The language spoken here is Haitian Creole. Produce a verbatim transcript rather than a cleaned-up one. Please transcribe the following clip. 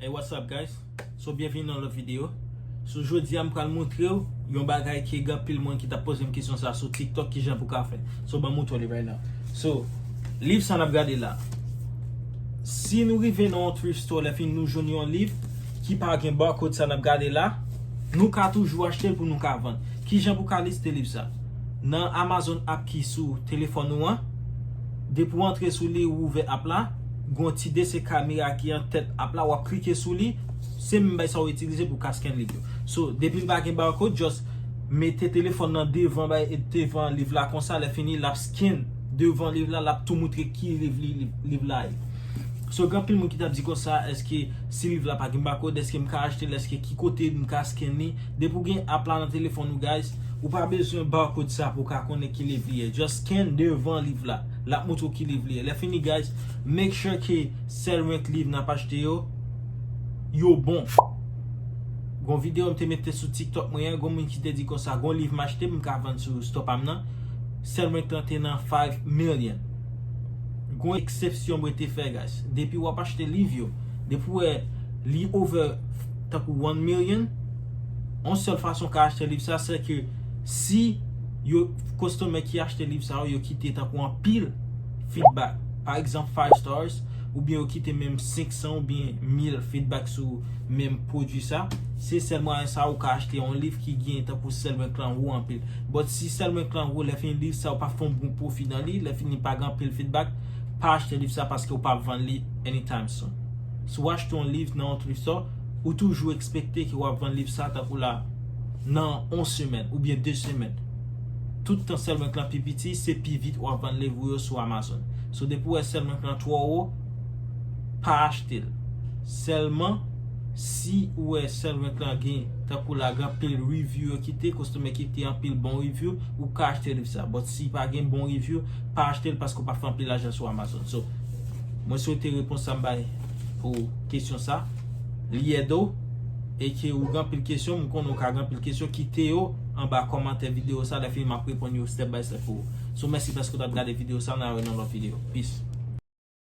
Hey, what's up, guys? So, byenvini nan lòt videyo. So, jodi a, m pral montre w yon bagay ke gen anpil moun ki t ap poze m kesyon sa sou TikTok, kijan pou ka fè. So, ban m montre w li right now. So, liv sa n ap gade la. Si nou rive nan yon thrift store, lè fini nou jwenn yon liv ki pa gen barcode sa n ap gade la, nou ka toujou achte l pou nou ka vann. Kijan pou ka liste liv sa? Nan Amazon app ki sou telefòn ou an, depi w antre sou li, ou ouvè app la, gon ti desen kamera ki an tèt app la, w ap klike sou li, se menm bay sa w itilize pou ka scan liv yo. So, depi l pa gen barcode, just mete telefòn nan devan bay, devan liv la konsa, lè fini, l ap scan devan liv la, l ap tou moutre ki liv li, liv, liv la ye. So, gen anpil moun ki t ap di konsa, èske si liv la pa gen barcode, èske m ka achte l, èske ki kote m ka scan li? Depi w gen app la nan telefòn ou, guys, ou pa bezwen barcode sa pou w ka konnen ki liv li ye. Just scan devan liv la. L ap montre w ki liv li ye. Lè fini, guys, make sure ke sèl renk liv n ap achte yo, yo bon. Gon videyo m te mete sou TikTok mwen an, gon moun ki te di konsa, gon liv m achte, m ka vann sou store pa m nan. Sèl renk lan te nan five million. Gon eksepsyon mwen te fè, guys. Depi w ap achte liv yo, depi w wè li over tankou one million, yon sèl fason w ka achte liv sa, se ke si yo, customer ki achte liv sa yo, yo kite tankou anpil feedback. Pa egzanp, five stars, oubyen yo kite menm senk san oubyen mil feedback sou menm pwodui sa, se sèl mwayen sa ou ka achte yon liv ki gen tankou sèl renk lan wo anpil. But si sèl renk lan wo, lè fini liv sa ou pa fè yon bon pwofi nan li, lè fini pa gen anpil feedback, pa achte liv sa paske ou p ap vann li anytime soon. Si w achte yon liv nan yon thrift store, ou toujou ekspekte ke w ap vann liv sa tankou la nan yon semèn oubyen de semèn. Tout tan sèl renk lan pi piti, se pi vit w ap vann liv ou yo sou Amazon. So, depi w wè sèl renk lan twò wo, pa achte l. Sèlman, si ou wè sèl renk lan gen, tankou la, gen anpil review yo kite, customer kite anpil bon review, ou ka achte liv sa. But si pa gen bon review, pa achte l paske w pa fè anpil lajan sou Amazon. So, mwen swete repons sa m bay pou kesyon sa. Li ede w, e ke ou gen anpil kesyon, m konnen ou ka gen anpil kesyon, kite yo anba kòmantè videyo sa, lè fini m ap reponn yo step by step pou ou. So, mèsi paske w t ap gade videyo sa, n a wè nan lòt videyo. Peace.